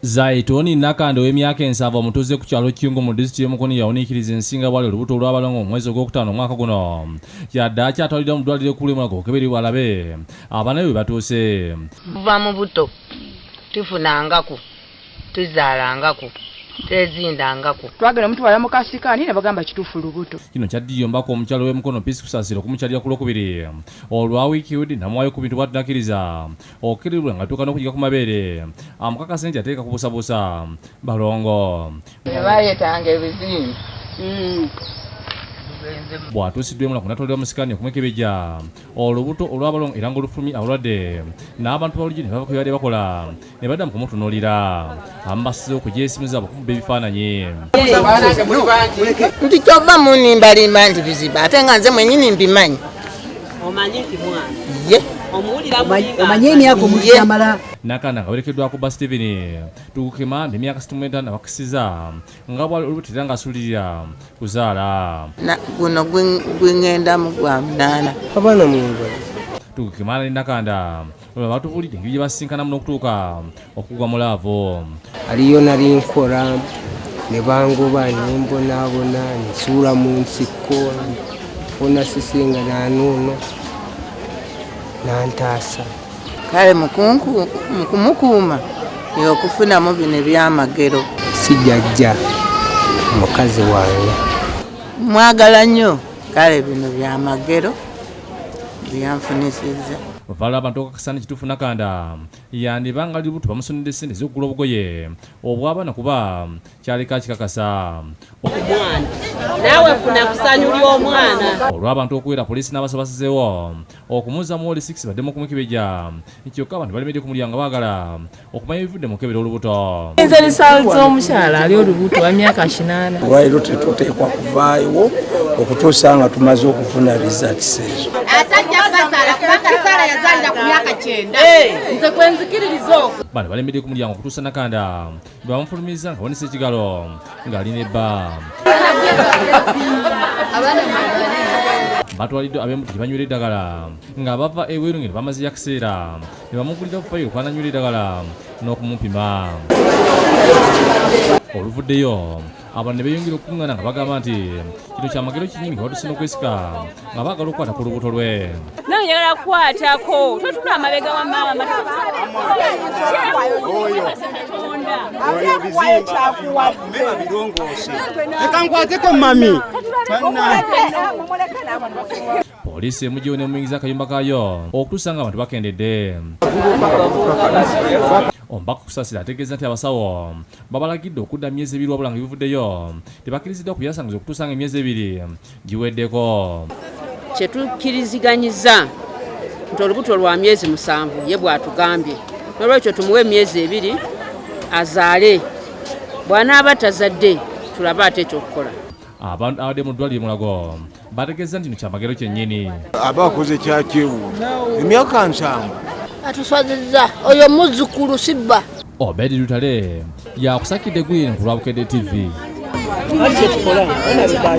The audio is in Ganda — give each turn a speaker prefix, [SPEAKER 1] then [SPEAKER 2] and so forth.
[SPEAKER 1] Zaituni Nakande ow'emyaka 70 omutuuze ku kyalo Kiyungu mu disitulikiti y'e Mukono yawuniikiriza ensi nga bw'ali olubuto olw'abalongo mu mwezi ogwokutaano omwaka guno. Kyaddaaki atwaliddwa mu ddwaliro ekkulu e Mulago okukeberebwa alabe abaana be bwe batuuse.
[SPEAKER 2] Kuva mu buto tufunangaku, tuzaalangaku, twezindangaku.
[SPEAKER 3] Twagenda omutwala mu kasikaani ne bagamba kituufu lubuto.
[SPEAKER 1] Kino kyaddirira omubaka omukyala ow'e Mukono Peace Kusasira okumukyalira ku Lwokubiri olwa wiiki ewedde n'amuwaayo ku bintu bw'atanakkiriza Okukiririrwa ng'atuuka n'okuyiga ku mabeere amukakase nti ateeka kubuusabuusa balongo.
[SPEAKER 4] Tebayetanga ebizimba.
[SPEAKER 1] Bw'atuusiddwa e Mulago n'atwalibwa mu sikaani okumwekebejja olubuto olw'abalongo era ng'olufulumye abalwadde n'abantu ba bulijjo ne bava ku bye babadde bakola ne badda mu kumutunuulira. Abamu basizeewo okuggyayo essimu zaabwe okumukuba ebifaananyi.
[SPEAKER 2] Nti kyova munimbalimba nti bizibu ate nga nze mwenyini mbimanyi.
[SPEAKER 5] Omanyi nti mwana
[SPEAKER 2] ye
[SPEAKER 5] omuwulira mulinga
[SPEAKER 6] Omanye emyaka omuntu
[SPEAKER 2] Ye.
[SPEAKER 6] gyamala.
[SPEAKER 1] Nakanda nga awerekeddwako bba Steven Tugukema emyaka 65 abakisiza nga bwali olubuto era ng'asuulirira kuzaala.
[SPEAKER 2] Na guno gwengendamu gwa 8.
[SPEAKER 7] Abaana mwebale.
[SPEAKER 1] Tugukema ne Nakanda olwo batubuulidde engeri gye basisinkanamu n'okutuuka okugwa mu laavu.
[SPEAKER 7] Aliyo nali nkola ne bangoba ne mbonaabona nsuula mu nsiko funa sisinga nanuuno nantaasa.
[SPEAKER 2] Kale mu kumukuuma okufunamu bino ebyamagero.
[SPEAKER 7] Si jjajja mukazi wange.
[SPEAKER 2] Mwagala nnyo kale bino byamagero byanfunisizza.
[SPEAKER 1] Oluvannyuma lw'abantu okukakasa nti kituufu Nakanda yandiba nga ali lubuto bamusonedde ssente ez'okugula obugoye obw'abaana kuba kyaleka akikakasa.
[SPEAKER 5] Omwana naawe funa kusanyu ly'omwana.
[SPEAKER 1] Olw'abantu okuwera poliisi n'abasawo basizeewo okumuzza mu ward 6 baddemu okumukebejja kyokka abantu balemedde ku mulyango nga baagala okumanya ebivudde mu kukebera olubuto.
[SPEAKER 8] Nze results z'omukyala ali olubuto wa myaka 8.
[SPEAKER 9] Olwaleero tetuteekwa kuvaayo okutuusa nga tumaze okufuna results ezo.
[SPEAKER 10] Atajja bazaala kubanga Saala yazaalira ku myaka 90.
[SPEAKER 8] Nze kwe nzikiririza okwo.
[SPEAKER 1] Bano balemedde ku mulyango okutuusa Nakanda bwe bamufulumizza nga bawanise ekigalo ng'ali ne bba. Batwaliddwa ab'embuto gye banywera eddagala nga bava ebweru ng'eno bamazeeyo akaseera ne bamugulira ku fayiro kw'ananywera eddagala n'okumupima. Oluvuddeyo abantu ne beeyongera okukuŋŋaana nga bagamba nti kino kyamagero kinnyini nga batuuse n'okwesika nga baagala okukwata ku lubuto lwe.
[SPEAKER 8] Nawe njagala kukwatako totula amabega wa maama.
[SPEAKER 7] Leka nkwateko mami.
[SPEAKER 1] Poliisi emugyewo n'emuyingiza akayumba kaayo okutuusa nga abantu bakendedde. Omubaka Kusasira ategeeza nti abasawo babalagidde okudda myezi 2 wabula nga ebivuddeyo tebakkiriziddwa kuyasanguza okutuusa nga emyezi 2 giweddeko.
[SPEAKER 5] Kye tukkiriziganyiza nti olubuto lwa myezi 7 ye bw'atugambye, n'olwekyo tumuwe emyezi 2 azaale, bw'anaaba tazadde tulabe ate ekyokukola.
[SPEAKER 1] Abantu abadde mu ddwaliro Mulago bategeeza nti kino kyamagero kyennyini.
[SPEAKER 9] Aba akoze kyakyewuunyo emyaka 70.
[SPEAKER 10] Atuswazizza oyo muzzukulu sibba.
[SPEAKER 1] Obedi Lutale yakusakidde Green ku lwa Bukedde TV.